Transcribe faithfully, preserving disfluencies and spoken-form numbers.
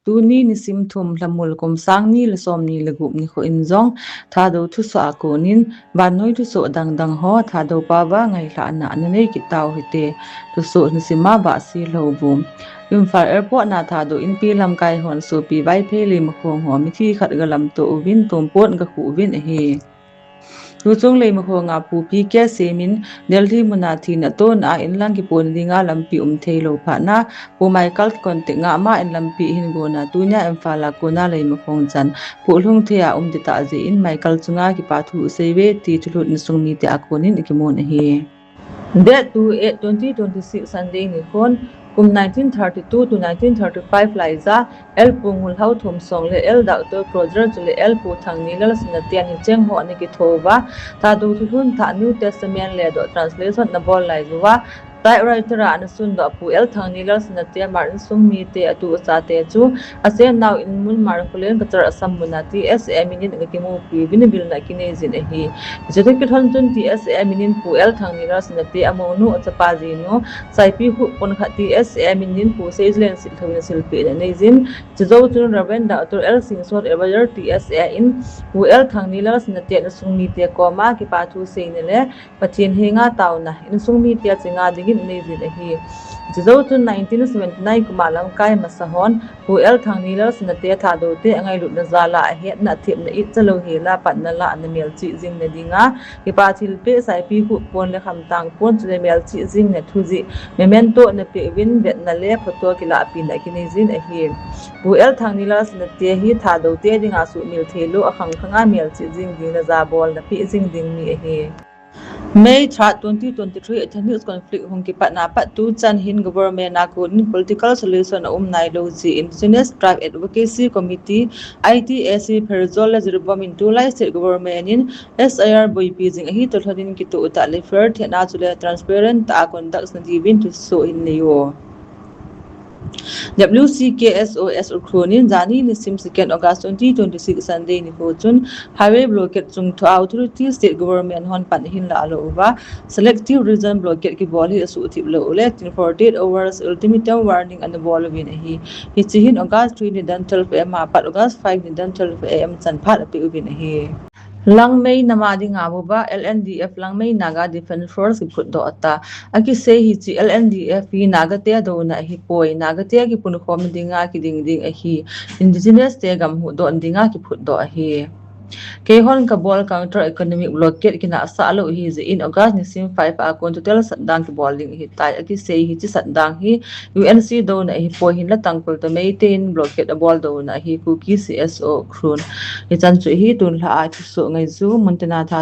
Tuni nisim thum Lhamul kum sang ni le som ni le gup nikho in jong Thadou thusoh a konin vannoi thusoh dangdang ho Thadou paova ngailhahna nanei kit tau hite. Thusoh nisima Vahsi Lhouvum. Imphal Airport na Thadou Inpi lamkai hon sopi Vaiphei Leimakhong ho mithi khat galamto uvin tompot gakhu uvin ahi. Tuchung Leimakhong a Pu P K Sem in Delhi muna thina tona a inlang kipona dinga lampi umthei lou phatna, Pu Michael kicontact nga ama in lampi hin gona tunia Imphal a kona Leimakhong chan phuhlhung thei a um titah jeh in Michael chunga kipathu seiuve ti thulhut insung mite a konin ikimun ahi. Date two eight twenty twenty-six Sunday nikhon, kum nineteen thirty-two to nineteen thirty-five laija, L Pu Ngulhao Thomsong le L Doctor Closer chule L Pu Thangnilal Sinate hicheng ho ana kithouva, Thadou thulhun thah New Testament le doh translation ana bol laijouva, typewriter a ana sundoh Pu L Thangnilal Sinate Hmar insung mite atu achate chu asennau in mun Hmar Khullen Cachar Assam muna T S A minin agakimupi uvin vilna akinei jin ahi. Hiche toh kilhon chun T S A minin Pu L Thangnilal Sinate amonu achapa jinu Saipikhup pon khat T S A minin Pu Seilen Sitlhou in asilpehna anei jin. Chujou chun Reverend Doctor L Singson Advisor T S A in Pu L Thangnilal Sinate insung mite koma kipathu seina le Pathen henga taona insung mite chenga dingin anei jin ahi. Chujou chun nineteen seventy-nine kuma lamkai masa hon Pu L Thangnilal Sinate Thadou te angailutna jal a ahetna athemna itcha louhel a panna lah ana melchih jing nadinga kipa thilpeh Saipikhup pon le Khamtang pon chule melchih jing nathu jeh memento ana peh uvin vetna le photo kilahpina akinei jin ahi. Pu L Thangnilal Sinate hi Thadou te dinga suhmil theilou akhang khanga melchih jing dingna jabolna peh jing ding mi ahi. May third, twenty twenty-three ethnic conflict hung kipatna pat tuchan hin government a konin political solution aum nailou jeh in Indigenous Tribe Advocacy Committee, I T A C, Pherzawl le Jiribam in tulai state government in S I R boipi jing ahi toh lhonin kitoh tah le fair thehna chule transparent tah a conduct nadiuvin thusoh hin neiyo. W C K S O S Ukhrul in jani nisim second August twenty twenty-six Sunday nikho chun highway blockade chungthu a authority state government hon pan ahin lah lou uva, selective region blockade kibol hi asuhthip lou uleh tin forty-eight hours ultimatum warning ana bol uvin ahi. Hiche hin August three nidan twelve A M a pat August five nidan twelve A M chan phat apeh uvin ahi. Langmei nam a dinga bou ba L N D F Langmei Naga Defence Force kiphutdoh ata. Akisei hiche L N D F hi Naga te douna ahipoi, Naga te kipunkhom dinga kiding ding ahi, Indigenous te gam huhdoh dinga kiphutdoh ahi. Keihon kabol counter economic blockade kinahsah lou ahi jeh in August nisim five a kon total shutdown kibol ding ahitai. Akisei hiche shutdown hi U N C douna ahipoi hinlah Tangkhul toh Meitei in blockade abol douna ahi, Kuki C S O Ukhrul. Hichan chu ahi tunlhah a thusoh ngaiju mun tina tha